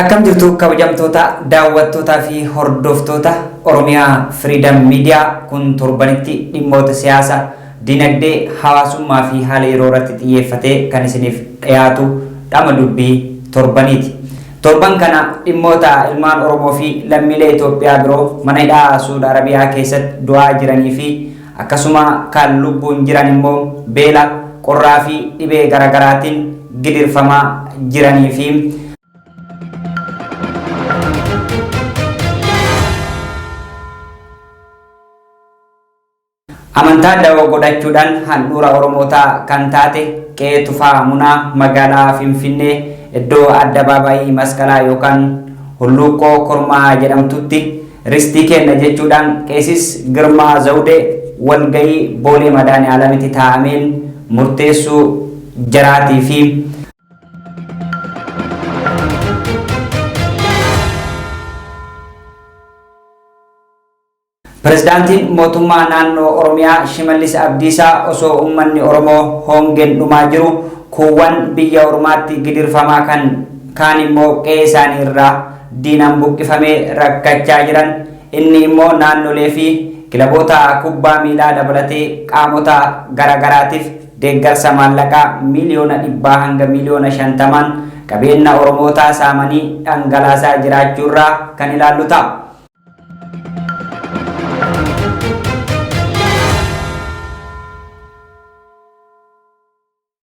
Akkam jirtu kabajamtoota daawwattootaa fi hordoftoota Oromiyaa Freedom Media kun torbanitti dhimmoota siyaasa, dinagdee, hawaasummaa fi haala yeroo irratti xiyyeeffatee kan isiniif dhiyaatu dhama dubbii torbaniiti. Torban kana dhimmoota ilmaan Oromoo fi lammiilee Itoophiyaa biroo mana hidhaa Suud Arabiyaa keessatti du'aa jiranii fi akkasuma kan lubbuun jiran immoo beela, qorraa fi dhibee garagaraatiin gidirfamaa jiranii fi Amantaa dawoo godhachuudhaan handhuura Oromootaa kan taate qe'ee Tufaa Munaa magaalaa Finfinnee iddoo addabaabaayii Masqalaa yookaan Hulluuqqoo Kormaa jedhamtutti ristii kenna jechuudhaan Qeesis Girmaa Zawudee walga'ii Boolee Madaani'aalamitti taa'ameen murteessuu jaraatii fi Pirezidaantiin mootummaa naannoo Oromiyaa Shimallis Abdiisaa osoo uummanni Oromoo hongeen dhumaa jiru kuuwwan biyya ormaatti gidirfamaa kan kaan immoo qe'ee isaanii irraa diinaan buqqifamee rakkachaa jiran inni immoo naannolee fi kilaboota kubbaa miilaa dabalatee qaamota garaagaraatiif deeggarsa maallaqaa miiliyoona dhibbaa hanga miiliyoona 50n qabeenna Oromootaa saamanii dhangalaasaa jiraachuurraa kan ilaallu ta'a.